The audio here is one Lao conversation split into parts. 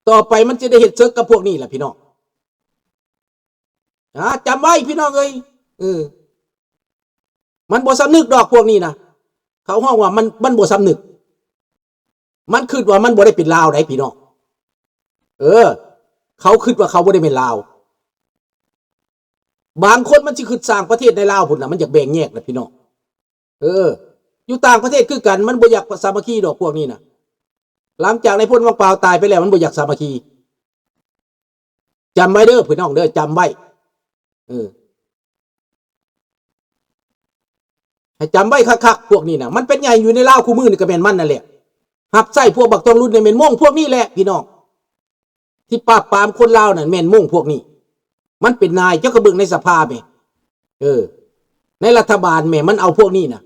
ຕໍ່ໄປມັນຈະໄດ້ເຮັດເສິກກັບພວກນີ້ແຫຼະພີ່ນ້ອງ. ອາ ຈຳໄວ້ພີ່ນ້ອງເອີຍ ເອີ ມັນບໍ່ສຳນຶກດອກພວກນີ້ນະ. ເຂົາຮ້ອງວ່າມັນ ມັນບໍ່ສຳນຶກ. ມັນຄິດວ່າມັນບໍ່ໄດ້ເປັນລາວໃດພີ່ນ້ອງ. ເອີ ເຂົາຄິດວ່າເຂົາບໍ່ໄດ້ແມ່ນລາວ. ບາງຄົນມັນຊິຄິດສ້າງປະເທດໃນລາວພຸ້ນນະ ມັນຢາກແບ່ງແຍກນະພີ່ນ້ອງ. ເອີ ຢູ່ຕ່າງປະເທດຄືກັນ ມັນບໍ່ຢາກສາມັກຄີດອກພວກນີ້ນະ. ຫຼັງຈາກນາຍພົນວັງປາວຕາຍໄປແລ້ວ ມັນບໍ່ຢາກສາມັກຄີ. ຈຳໄວ້ເດີພີ່ນ້ອງເດີ ຈຳໄວ້ ເອີ ໃຫ້ຈຳໄວ້ຄັກໆ ພວກນີ້ນະ. ມັນເປັນໃຫຍ່ຢູ່ໃນລາວຄູ່ມື້ນີ້ກໍແມ່ນມັນນັ້ນແຫຼະ. ຮັບໃຊ້ພວກບັກທອງລຸນນີ້ແມ່ນມົ້ງພວກນີ້ແຫຼະພີ່ນ້ອງ. ທີ່ປາບປາມຄົນລາວນັ້ນແມ່ນມົ້ງພວກນີ້. ມັນເປັນນາຍ ເຈົ້າກໍເບິ່ງໃນສະພາແມ ເອີ ໃນລັດຖະບານແມ ມັນເອົາພວກນີ້ນະ.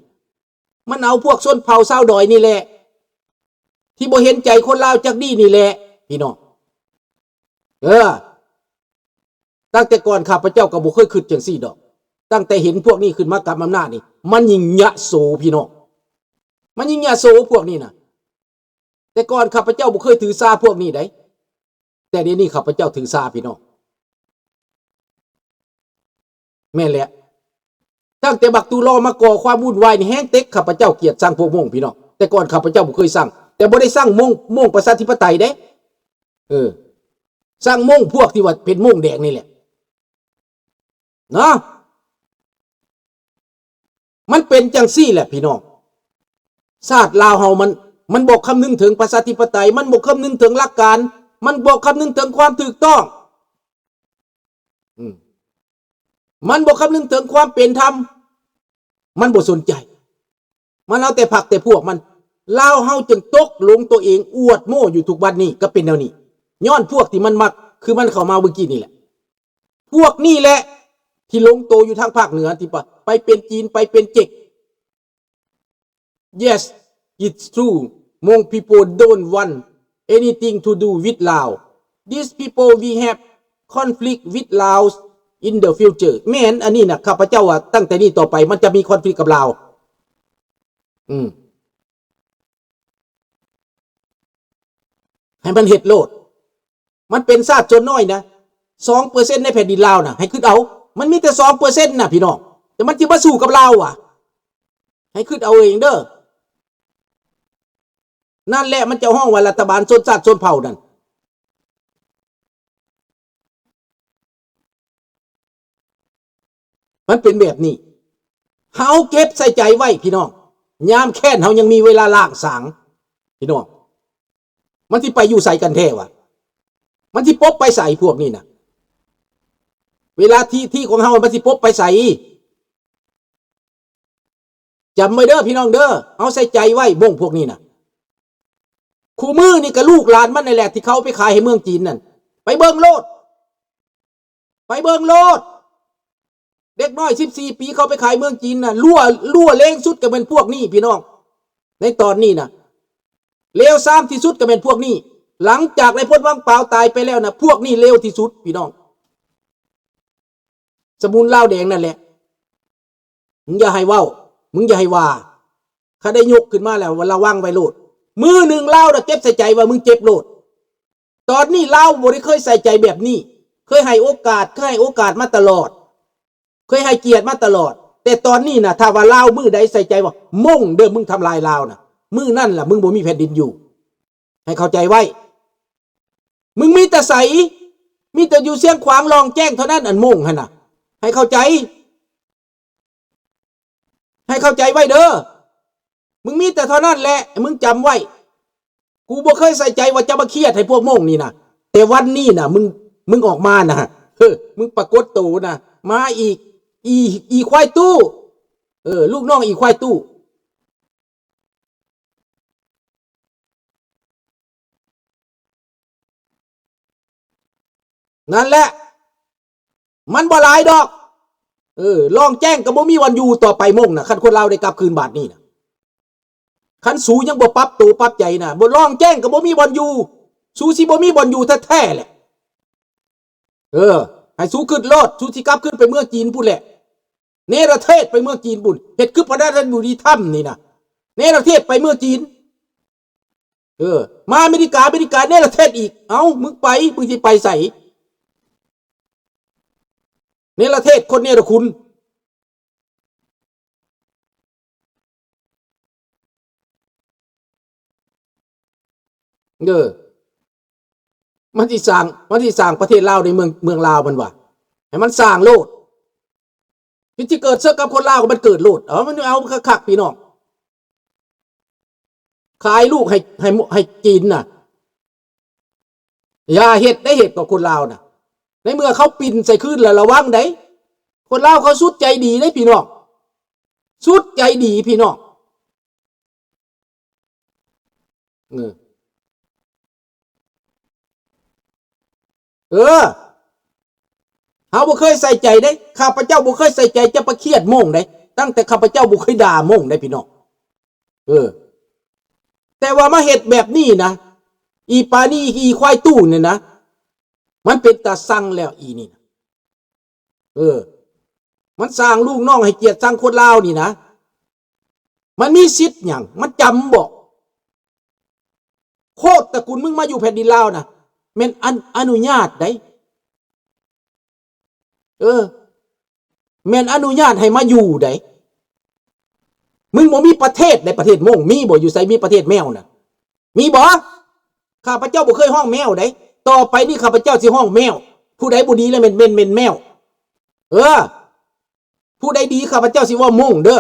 ມັນເອົາພວກຊົນເຜົ່າຊາວດອຍນີ້ແຫຼະ ທີ່ບໍ່ເຫັນໃຈຄົນລາວຈັກດີ້ນີ້ແຫຼະພີ່ນ້ອງ. ເອີ ຕັ້ງແຕ່ກ່ອນຂ້າພະເຈົ້າກໍບໍ່ເຄີຍຄິດຈັ່ງຊີ້ດອກ. ຕັ້ງແຕ່ເຫັນພວກນີ້ຂຶ້ນມາກຳອຳນາດນີ້ ມັນຍິ່ງຍະໂສພີ່ນ້ອງ ມັນຍິ່ງຍະໂສພວກນີ້ນະ. ແຕ່ກ່ອນຂ້າພະເຈົ້າບໍ່ເຄີຍຖືຊາພວກນີ້ໃດ ແຕ່ດຽວນີ້ຂ້າພະເຈົ້າຖືຊາພີ່ນ້ອງ. ແມ່ນແຫຼະ ຕັ້ງແຕ່ບັກຕູລໍມາກໍ່ຄວາມວຸ້ນວາຍນີ້ ແຮງເຕັກຂ້າພະເຈົ້າກຽດຊັງພວກມົ້ງພີ່ນ້ອງ. ແຕ່ກ່ອນຂ້າພະເຈົ້າບໍ່ເຄີຍຊັງ ແຕ່ບໍ່ໄດ້ຊັງມົ້ງ ມົ້ງປະຊາທິປະໄຕເດ້ ເອີ ຊັງມົ້ງພວກທີ່ວ່າເປັນມົ້ງແດງນີ້ແຫຼະເນາະ. ມັນເປັນຈັ່ງຊີ້ແຫຼະພີ່ນ້ອງ. ຊາດລາວເຮົາມັນ ມັນບໍ່ຄຳນຶງເຖິງປະຊາທິປະໄຕ ມັນບໍ່ຄຳນຶງເຖິງຫຼັກການ ມັນບໍ່ຄຳນຶງເຖິງຄວາມຖືກຕ້ອງ ອືມ ມັນບໍ່ຄຳນຶງເຖິງຄວາມເປັນທຳ ມັນບໍ່ສົນໃຈ ມັນເອົາແຕ່ພັກແຕ່ພວກມັນ. ລາວເຮົາຈຶ່ງຕົກຫຼົງຕົວເອງ ອວດໂມ້ຢູ່ທຸກວັນນີ້ ກໍເປັນແນວນີ້ ຍ້ອນພວກທີ່ມັນມັກ ຄືມັນເຂົ້າມາເມື່ອກີ້ນີ້ແຫຼະ. ພວກນີ້ແຫຼະທີ່ຫຼົງໂຕຢູ່ທາງພາກເໜືອ ທີ່ປະ ໄປເປັນຈີນ ໄປເປັນເຈັກ. Yes, it's true. Hmong people don't want anything to do with Lao. These people will have conflict with Lao in the future. ແມ່ນ ອັນນີ້ນະ ຂ້າພະເຈົ້າວ່າ ຕັ້ງແຕ່ນີ້ຕໍ່ໄປ ມັນຈະມີຄອນຟລິກກັບລາວ. ອືມ. ໃຫ້ມັນເຮັດໂລດ. ມັນເປັນຊາດສ່ວນນ້ອຍນະ ສອງເປີເຊັນໃນແຜ່ນດິນລາວນະ ໃຫ້ຄິດເອົາ. ມັນມີແຕ່ສອງເປີເຊັນນະພີ່ນ້ອງ ແຕ່ມັນຊິມາສູ້ກັບລາວຫວາ? ໃຫ້ຄິດເອົາເອງເດີ. ນັ້ນແຫຼະ ມັນຈະຮ້ອງວ່າລັດຖະບານຊົນຊາດຊົນເຜົ່ານັ້ນ. ມັນເປັນແບບນີ້ ເຮົາເກັບໃສ່ໃຈໄວ້ພີ່ນ້ອງ ຍາມແຄ້ນເຮົາຍັງມີເວລາລ້າງສາງພີ່ນ້ອງ. ມັນຊິໄປຢູ່ໃສກັນແທ້ຫວາ? ມັນຊິປົບໄປໃສພວກນີ້ນະ? ເວລາທີ່ ທີ່ຂອງເຮົາມັນຊິປົບໄປໃສ? ຈຳໄວ້ເດີພີ່ນ້ອງເດີ ເຮົາໃສ່ໃຈໄວ້ມົ້ງພວກນີ້ນະ. ຄູ່ມື້ນີ້ກໍລູກຫຼານມັນນັ້ນແຫຼະ ທີ່ເຂົາເອົາໄປຂາຍໃຫ້ເມືອງຈີນນັ້ນ ໄປເບິ່ງໂລດ ໄປເບິ່ງໂລດ. ເດັກນ້ອຍສິບສີ່ປີເຂົາໄປຂາຍເມືອງຈີນນະ ຫຼວ ຫຼວເລງສຸດກໍແມ່ນພວກນີ້ພີ່ນ້ອງ. ໃນຕອນນີ້ນະ ເລວຊາມທີ່ສຸດກໍແມ່ນພວກນີ້. ຫຼັງຈາກນາຍພົນວັງປາວຕາຍໄປແລ້ວນະ ພວກນີ້ເລວທີ່ສຸດພີ່ນ້ອງ. ສະມຸນລາວແດງນັ້ນແຫຼະ ມຶງຢ່າໃຫ້ເວົ້າ ມຶງຢ່າໃຫ້ວ່າ. ຄັນໄດ້ຍົກຂຶ້ນມາແລ້ວ ລະວັງໄວ້ໂລດ. ມື້ໜຶ່ງລາວນະເກັບໃສ່ໃຈວ່າມຶງເຈັບໂລດ. ຕອນນີ້ລາວບໍ່ໄດ້ເຄີຍໃສ່ໃຈແບບນີ້ ເຄີຍໃຫ້ໂອກາດ ເຄີຍໃຫ້ໂອກາດມາຕະຫຼອດ ເຄີຍໃຫ້ກຽດມາຕະຫຼອດ. ແຕ່ຕອນນີ້ນະ ຖ້າວ່າລາວມື້ໃດໃສ່ໃຈວ່າມົ້ງເດີ ມຶງທຳລາຍລາວນະ ມື້ນັ້ນລະມຶງບໍ່ມີແຜ່ນດິນຢູ່. ໃຫ້ເຂົ້າໃຈໄວ້. ມຶງມີແຕ່ໃສ? ມີແຕ່ຢູ່ຊຽງຂວາງ ລ່ອງແຈ້ງເທົ່ານັ້ນ ອັນມົ້ງຫັ້ນນະ. ໃຫ້ເຂົ້າໃຈ. ໃຫ້ເຂົ້າໃຈໄວ້ເດີ. ມຶງມີແຕ່ເທົ່ານັ້ນແຫຼະ ໃຫ້ມຶງຈຳໄວ້. ກູບໍ່ເຄີຍໃສ່ໃຈວ່າຈະມາຄຽດໃຫ້ພວກມົ້ງນີ້ນະ. ແຕ່ວັນນີ້ນະ ມຶງ ມຶງອອກມານະ ເຮີ ມຶງປາກົດໂຕນະ. ມາອີກ ອີ ອີຄວາຍຕູ້. ເອີ ລູກນ້ອງອີຄວາຍຕູ້. ນັ້ນແຫຼະ ມັນບໍ່ຫຼາຍດອກ. ເອີ ລ່ອງແຈ້ງກໍບໍ່ມີບ່ອນຢູ່ຕໍ່ໄປມົ້ງນະ ຄັນຄົນລາວໄດ້ກັບຄືນບາດນີ້ນະ. ຄັນສູຍັງບໍ່ປັບໂຕປັບໃຈນະ ບໍ່ ລ່ອງແຈ້ງກໍບໍ່ມີບ່ອນຢູ່. ສູຊິບໍ່ມີບ່ອນຢູ່ແທ້ໆແຫຼະ. ເອີ ໃຫ້ສູຄິດໂລດ ສູຊິກັບຄືນໄປເມືອງຈີນພຸ້ນແຫຼະ. ເນລະເທດໄປເມືອງຈີນພຸ້ນ ເຮັດຄືປະທານາທິບໍດີທຳນີ້ນະ ເນລະເທດໄປເມືອງຈີນ. ເອີ ມາອາເມລິກາ ອາເມລິກາເນລະເທດອີກ. ເອົ້າ ມຶງໄປ ມຶງຊິໄປໃສ? ເນລະເທດ ຄົນເນລະຄຸນ. ເອີ ມັນຊິສ້າງ ມັນຊິສ້າງປະເທດລາວໃນເມືອງ ເມືອງລາວມັນວ່າ ໃຫ້ມັນສ້າງໂລດ. ທີ່ ທີ່ເກີດເສິກກັບຄົນລາວກໍມັນເກີດໂລດ. ເອົາ ມັນເອົາຄັກໆ ພີ່ນ້ອງ. ຂາຍລູກໃຫ້ ໃຫ້ ໃຫ້ຈີນນະ. ຢ່າເຮັດໄດ້ ເຮັດກັບຄົນລາວນະ. ໃນເມື່ອເຂົາປິ່ນໃສ່ຄືນແລ້ວ ລະວັງໄດ໋. ຄົນລາວເຂົາສຸດໃຈດີເດ້ ພີ່ນ້ອງ. ສຸດໃຈດີ ພີ່ນ້ອງ. ເອີ ເອີ ເຮົາບໍ່ເຄີຍໃສ່ໃຈເດ້. ຂ້າພະເຈົ້າບໍ່ເຄີຍໃສ່ໃຈ ຈະໄປຄຽດມົ້ງເດ້. ຕັ້ງແຕ່ຂ້າພະເຈົ້າບໍ່ເຄີຍດ່າມົ້ງເດ້ ພີ່ນ້ອງ. ເອີ ແຕ່ວ່າມາເຮັດແບບນີ້ນະ ອີປານີ້ ອີຄວາຍຕູ້ນີ້ນະ ມັນເປັນຕາຊັງແລ້ວ ອີນີ້ນະ. ເອີ ມັນສ້າງລູກນ້ອງໃຫ້ກຽດຊັງຄົນລາວນີ້ນະ. ມັນມີສິດຫຍັງ? ມັນຈຳບໍ? ໂຄດຕະກຸນມຶງມາຢູ່ແຜ່ນດິນລາວນະ ແມ່ນອະ ອະນຸຍາດໄດ໋. ເອີ ແມ່ນອະນຸຍາດໃຫ້ມາຢູ່ໄດ໋. ມຶງບໍ່ມີປະເທດໃດ ປະເທດມົ້ງມີບໍ່? ຢູ່ໃສມີປະເທດແມວນະ? ມີບໍ່? ຂ້າພະເຈົ້າບໍ່ເຄີຍຮ້ອງແມວໃດ໋. ຕໍ່ໄປນີ້ຂ້າພະເຈົ້າຊິຮ້ອງແມວ. ຜູ້ໃດບໍ່ດີແລ້ວແມ່ນ ແມ່ນ ແມ່ນແມວ. ເອີ ຜູ້ໃດດີ ຂ້າພະເຈົ້າຊິເວົ້າມົ້ງເດີ.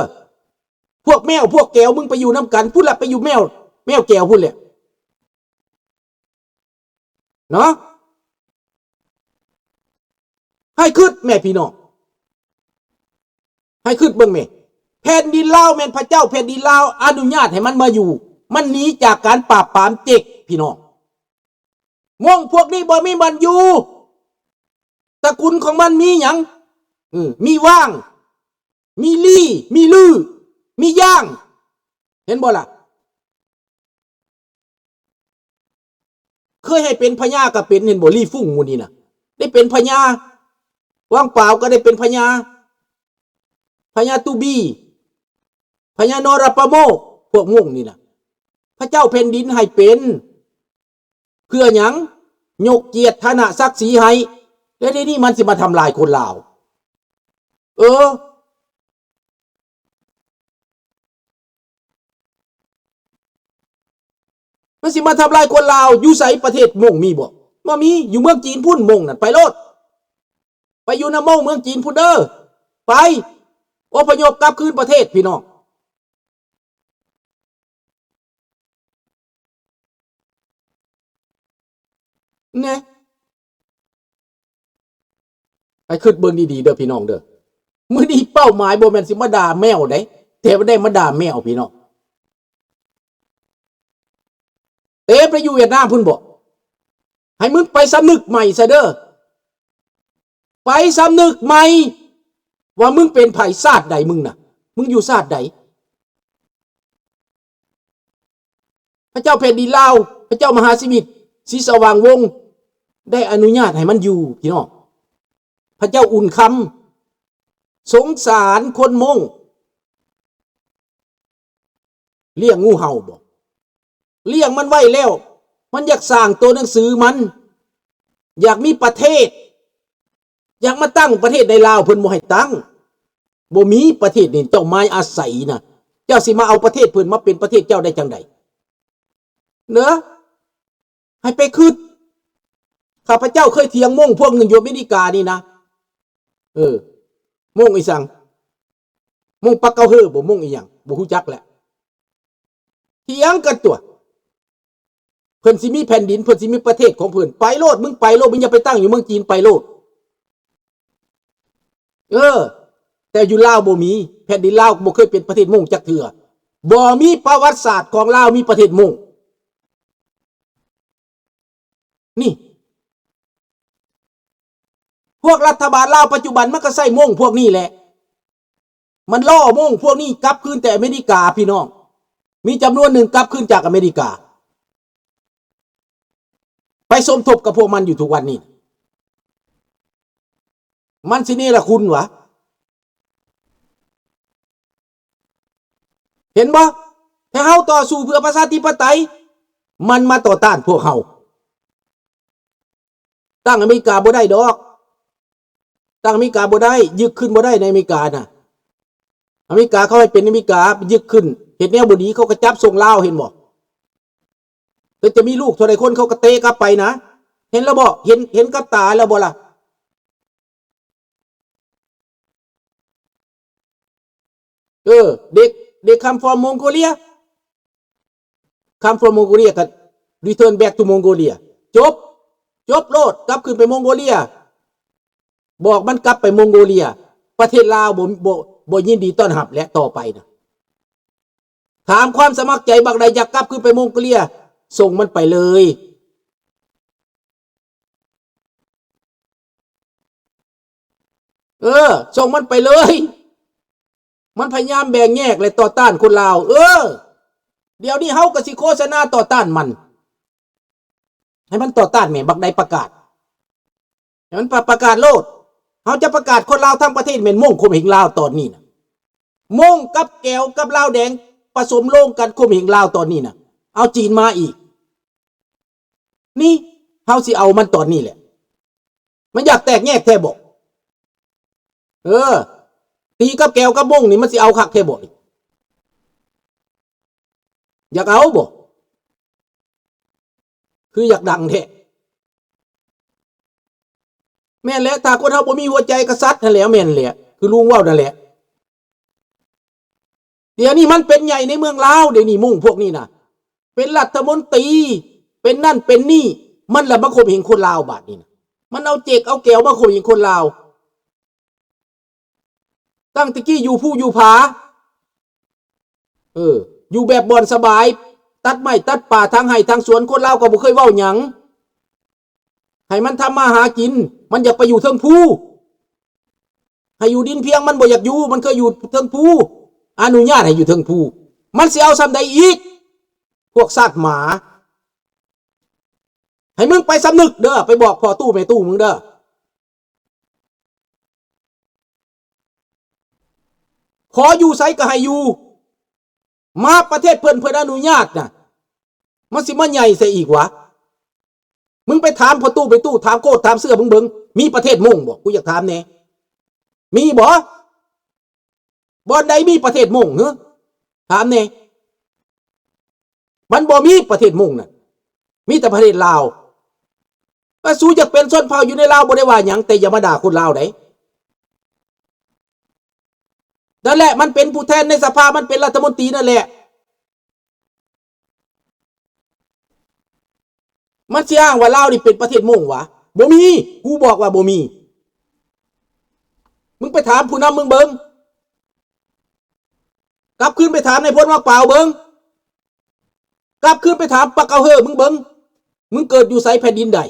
ພວກແມວ ພວກແກວ ມຶງໄປຢູ່ນຳກັນພຸ້ນລະ ໄປຢູ່ແມວ ແມວແກວພຸ້ນແຫຼະ. ເນາະ ໃຫ້ຄຶດແມ່ພີ່ນ້ອງ ໃຫ້ຄຶດເບິ່ງແມ່. ແຜ່ນດິນລາວແມ່ນພະເຈົ້າແຜ່ນດິນລາວອະນຸຍາດໃຫ້ມັນມາຢູ່. ມັນໜີຈາກການປາບປາມເຈັກ ພີ່ນ້ອງ. ມົ້ງພວກນີ້ບໍ່ມີບ່ອນຢູ່. ຕະກຸນຂອງມັນມີຫຍັງ? ເອີ ມີຫວ່າງ ມີລີ ມີລື ມີຢ່າງ. ເຫັນບໍ່ລະ? ເຄີຍໃຫ້ເປັນພະຍາກໍເປັນ ເຫັນບໍ່? ລີຟຸງໝູ່ນີ້ນະ ໄດ້ເປັນພະຍາ. ຫວ່າງປາວກໍໄດ້ເປັນພະຍາ ພະຍາຕູບີ ພະຍານໍຣະປະໂມກ ພວກມົ້ງນີ້ນະ. ພະເຈົ້າແຜ່ນດິນໃຫ້ເປັນ ເພື່ອຫຍັງ? ຍົກກຽດຖານະສັກສີໃຫ້. ແລ້ວດຽວນີ້ມັນຊິມາທຳລາຍຄົນລາວ. ເອີ ມັນຊິມາທຳລາຍຄົນລາວ. ຢູ່ໃສປະເທດມົ້ງມີບໍ່? ບໍ່ມີ. ຢູ່ເມືອງຈີນພຸ້ນ ມົ້ງນັ້ນ. ໄປໂລດ ໄປຢູ່ນຳມົ້ງເມືອງຈີນພຸ້ນເດີ. ໄປ ອົບພະຍົບກັບຄືນປະເທດ ພີ່ນ້ອງ. ແນ່ ໃຫ້ຄຶດເບິ່ງດີໆເດີພີ່ນ້ອງເດີ. ມື້ນີ້ເປົ້າໝາຍບໍ່ແມ່ນຊິມາດ່າແມວໃດ ແຕ່ວ່າໄດ້ມາດ່າແມວພີ່ນ້ອງ. ເຕໄປຢູ່ຫວຽດນາມພຸ້ນບໍ? ໃຫ້ມຶງໄປສຳນຶກໃໝ່ຊະເດີ. ໄປສຳນຶກໃໝ່ວ່າມຶງເປັນໃຜ ຊາດໃດມຶງນະ? ມຶງຢູ່ຊາດໃດ? ພະເຈົ້າແຜ່ນດິນລາວ ພະເຈົ້າມະຫາຊີວິດ ສີສະຫວ່າງວົງ ໄດ້ອະນຸຍາດໃຫ້ມັນຢູ່ ພີ່ນ້ອງ. ພະເຈົ້າອຸ່ນຄຳ ສົງສານຄົນມົ້ງ. ລ້ຽງງູເຫົ່າບໍ? ລ້ຽງມັນໄວ້ແລ້ວ ມັນຢາກສ້າງໂຕໜັງສືມັນ ຢາກມີປະເທດ ຢາກມາຕັ້ງປະເທດໃນລາວ ເພິ່ນບໍ່ໃຫ້ຕັ້ງ. ບໍ່ມີປະເທດນີ້ ເຈົ້າມາອາໄສນະ ເຈົ້າຊິມາເອົາປະເທດເພິ່ນມາເປັນປະເທດເຈົ້າໄດ້ຈັ່ງໃດ? ເນາະ ໃຫ້ໄປຄຶດ. ຂ້າພະເຈົ້າເຄີຍຖຽງມົ້ງພວກໜຶ່ງຢູ່ອາເມລິການີ້ນະ. ເອີ ມົ້ງອີ່ສັງ? ມົ້ງປັກເກົາເຮີບໍ? ມົ້ງອີ່ຫຍັງ? ບໍ່ຮູ້ຈັກແຫຼະ. ຖຽງກັນຕົວະ. ເພິ່ນຊິມີແຜ່ນດິນ ເພິ່ນຊິມີປະເທດຂອງເພິ່ນ. ໄປໂລດ ມຶງໄປໂລດ ມຶງຢ່າໄປຕັ້ງຢູ່ເມືອງຈີນ ໄປໂລດ. ເອີ ແຕ່ຢູ່ລາວບໍ່ມີ ແຜ່ນດິນລາວບໍ່ເຄີຍເປັນປະເທດມົ້ງຈັກເທື່ອ. ບໍ່ມີປະຫວັດສາດຂອງລາວມີປະເທດມົ້ງ. ນີ້ ພວກລັດຖະບານລາວປັດຈຸບັນມັນກໍໃຊ້ມົ້ງພວກນີ້ແຫຼະ. ມັນລໍ້ມົ້ງພວກນີ້ກັບຄືນແຕ່ອາເມລິກາ ພີ່ນ້ອງ. ມີຈຳນວນໜຶ່ງກັບຄືນຈາກອາເມລິກາ ໄປສົມທົບກັບພວກມັນຢູ່ທຸກວັນນີ້. ມັນຊິເນລະຄຸນຫວາ? ເຫັນບໍ່? ແຕ່ເຮົາຕໍ່ສູ້ເພື່ອປະຊາທິປະໄຕ ມັນມາຕໍ່ຕ້ານພວກເຮົາ. ຕັ້ງອາເມລິກາບໍ່ໄດ້ດອກ. ຕັ້ງອາເມລິກາບໍ່ໄດ້, ຍຶກຄືນບໍ່ໄດ້ໃນອາເມລິການະ. ອາເມລິກາເຂົາໃຫ້ເປັນອາເມລິກາ, ໄປຍຶກຄືນ, ເຮັດແນວບໍ່ດີ ເຂົາກໍຈັບສົ່ງລາວ, ເຫັນບໍ່? ເຂົາຈະມີລູກເທົ່າໃດຄົນ ເຂົາກໍເຕະກັບໄປນະ. ເຫັນແລ້ວບໍ່? ເຫັນ, ເຫັນກັບຕາແລ້ວບໍ່ລະ? ເອີ they, they come from Mongolia, come from Mongolia ກໍ return back to Mongolia. ຈົບ, ຈົບໂລດ, ກັບຄືນໄປມົງໂກເລຍ. ບອກມັນກັບໄປມົງໂກເລຍ. ປະເທດລາວບໍ່, ບໍ່, ບໍ່ຍິນດີຕ້ອນຮັບແຫຼະ ຕໍ່ໄປນະ. ຖາມຄວາມສະໝັກໃຈ, ບັກໃດຢາກກັບຄືນໄປມົງໂກເລຍ, ສົ່ງມັນໄປເລີຍ. ເອີ, ສົ່ງມັນໄປເລີຍ. ມັນພະຍາຍາມແບ່ງແຍກ ແລະ ຕໍ່ຕ້ານຄົນລາວ. ເອີ, ດຽວນີ້ເຮົາກໍຊິໂຄສະນາຕໍ່ຕ້ານມັນ. ໃຫ້ມັນຕໍ່ຕ້ານແໝ່, ບັກໃດປະກາດ, ໃຫ້ມັນປະ, ປະກາດໂລດ. ເຮົາຈະປະກາດຄົນລາວທັງປະເທດແມ່ນມົ້ງຂົ່ມເຫງລາວຕອນນີ້ນະ. ມົ້ງກັບແກວກັບລາວແດງປະສົມໂລງກັນຂົ່ມເຫງລາວຕອນນີ້ນະ. ເອົາຈີນມາອີກ. ນີ້ ເຮົາຊິເອົາມັນຕອນນີ້ແຫຼະ. ມັນຢາກແຕກແຍກແທ້ບໍ? ເອີ, ຕີກັບແກວກັບມົ້ງນີ້ ມັນຊິເອົາຄັກແທ້ບໍນີ້? ຢາກເອົາບໍ? ຄືຢາກດັງແທ້. ແມ່ນແຫຼະ, ຖ້າຄົນເຮົາບໍ່ມີຫົວໃຈກະສັດຫັ້ນແຫຼະ, ແມ່ນແຫຼະ, ຄືລຸງເວົ້ານັ້ນແຫຼະ. ດຽວນີ້ມັນເປັນໃຫຍ່ໃນເມືອງລາວ, ດຽວນີ້ມົ້ງພວກນີ້ນະ ເປັນລັດຖະມົນຕີ, ເປັນນັ້ນເປັນນີ້, ມັນລະມາຂົ່ມເຫງຄົນລາວບາດນີ້ນະ. ມັນເອົາເຈັກເອົາແກວມາຂົ່ມເຫງຄົນລາວ. ຕັ້ງແຕ່ກີ້ຢູ່ພູຢູ່ຜາ, ເອີ, ຢູ່ແບບບ່ອນສະບາຍ, ຕັດໄມ້ຕັດປ່າທາງໄຮ່ທາງສວນ, ຄົນລາວກໍບໍ່ເຄີຍເວົ້າຫຍັງ. ໃຫ້ມັນທຳມາຫາກິນ, ມັນຢາກໄປຢູ່ເທິງພູ. ໃຫ້ຢູ່ດິນພຽງ, ມັນບໍ່ຢາກຢູ່, ມັນເຄີຍຢູ່ເທິງພູ. ອະນຸຍາດໃຫ້ຢູ່ເທິງພູ. ມັນຊິເອົາສ່ຳໃດອີກ? ພວກຊາດໝາ. ໃຫ້ມຶງໄປສຳນຶກເດີ້, ໄປບອກພໍ່ຕູ້ແມ່ຕູ້ມຶງເດີ້. ຂໍຢູ່ໃສກໍໃຫ້ຢູ່. ມາປະເທດເພິ່ນ, ເພິ່ນອະນຸຍາດນະ, ມັນຊິມາໃຫຍ່ໃສ່ອີກຫວາ? ມຶງໄປຖາມພໍ່ຕູ້ແມ່ຕູ້, ຖາມໂຄດ, ຖາມເຊື່ອມຶງເບິ່ງ, ມີປະເທດມົ້ງບໍ່? ກູຢາກຖາມແດ່. ມີບໍ່? ບ່ອນໃດມີປະເທດມົ້ງ? ຫື? ຖາມແດ່. ມັນບໍ່ມີປະເທດມົ້ງນັ້ນ, ມີແຕ່ປະເທດລາວ. ວ່າສູຢາກເປັນຊົນເຜົ່າຢູ່ໃນລາວບໍ່ໄດ້ວ່າຫຍັງ, ແຕ່ຢ່າມາດ່າຄົນລາວໃດ. ນັ້ນແຫຼະ, ມັນເປັນຜູ້ແທນໃນສະພາ, ມັນເປັນລັດຖະມົນຕີນັ້ນແຫຼະ. ມັນຊິອ້າງວ່າລາວນີ້ເປັນປະເທດມົ້ງຫວາ? ບໍ່ມີ, ກູບອກວ່າບໍ່ມີ. ມຶງໄປຖາມຜູ້ນຳມຶງເບິ່ງ. ກັບຄືນໄປຖາມນາຍພົນຫວ່າງປາວເບິ່ງ. ກັບຄືນໄປຖາມປາກເກົາເຮີເບິ່ງ, ມຶງເກີດຢູ່ໃສ ແຜ່ນດິນໃດ?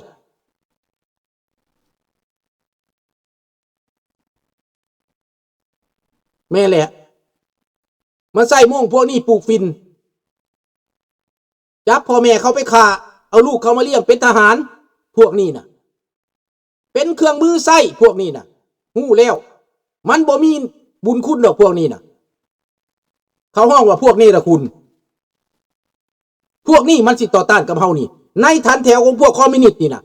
ແມ່ນແຫຼະ, ມັນໃຊ້ມົ້ງພວກນີ້ປູກຝິ່ນ, ຈັບພໍ່ແມ່ເຂົາໄປຂ້າ, ເອົາລູກເຂົາມາລ້ຽງເປັນທະຫານ, ພວກນີ້ນະ. ເປັນເຄື່ອງມືໃຊ້ພວກນີ້ນະ, ຮູ້ແລ້ວ. ມັນບໍ່ມີບຸນຄຸນດອກພວກນີ້ນະ. ເຂົາຮ້ອງວ່າພວກເນລະຄຸນ. ພວກນີ້ມັນຊິຕໍ່ຕ້ານກັບເຮົານີ້, ໃນຖັນແຖວຂອງພວກຄອມມິວນິດນີ້ນະ.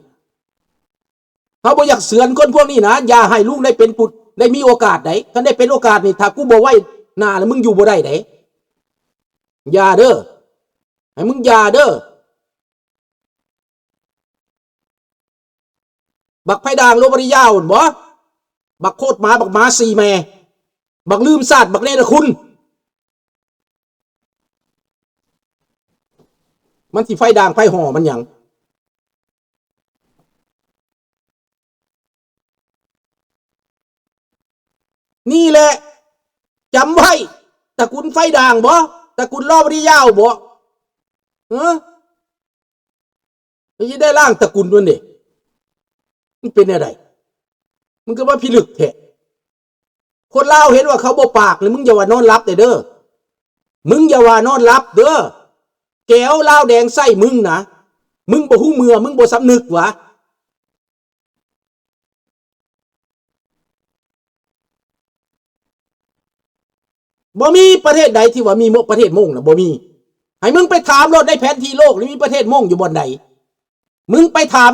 ເຮົາບໍ່ຢາກເສືອນຄົນພວກນີ້ນະ, ຢ່າໃຫ້ລຸງໄດ້ເປັນຜູ້, ໄດ້ມີໂອກາດໃດ. ຄັນໄດ້ເປັນໂອກາດນີ້, ຖ້າກູບໍ່ໄວ້ໜ້າແລ້ວ, ມຶງຢູ່ບໍ່ໄດ້ເດ້. ຢ່າເດີ້, ໃຫ້ມຶງຢ່າເດີ້. ບັກໄຟດ່າງໂລບາລິຍາວຫັ້ນບໍ? ບັກໂຄດໝາ, ບັກໝາສີ່ແມ່, ບັກລືມຊາດ, ບັກເນລະຄຸນ. ມັນຊິໄຟດ່າງໄຟຫໍ່ມັນຫຍັງ? ນີ້ແຫຼະ, ຈຳໄວ້, ຕະກຸນໄຟດ່າງບໍ? ຕະກຸນລໍບາລິຍາວບໍ? ເອີ? ມັນຊິໄດ້ລ້າງຕະກຸນມັນເດ້. ມັນເປັນແນວໃດ? ມັນກໍວ່າພິລຶກແທ້. ຄົນລາວເຫັນວ່າເຂົາບໍ່ປາກນີ້, ມຶງຢ່າວ່ານອນຫຼັບໄດ້ເດີ້. ມຶງຢ່າວ່ານອນຫຼັບເດີ້. ແກວລາວແດງໃສ່ມຶງນະ. ມຶງບໍ່ຮູ້ເມື່ອ, ມຶງບໍ່ສຳນຶກຫວາ? ບໍ່ມີປະເທດໃດທີ່ວ່າມີໂມ, ປະເທດມົ້ງນະ, ບໍ່ມີ. ໃຫ້ມຶງໄປຖາມໂລດ ໃນແຜນທີ່ໂລກນີ້ມີປະເທດມົ້ງຢູ່ບ່ອນໃດ? ມຶງໄປຖາມ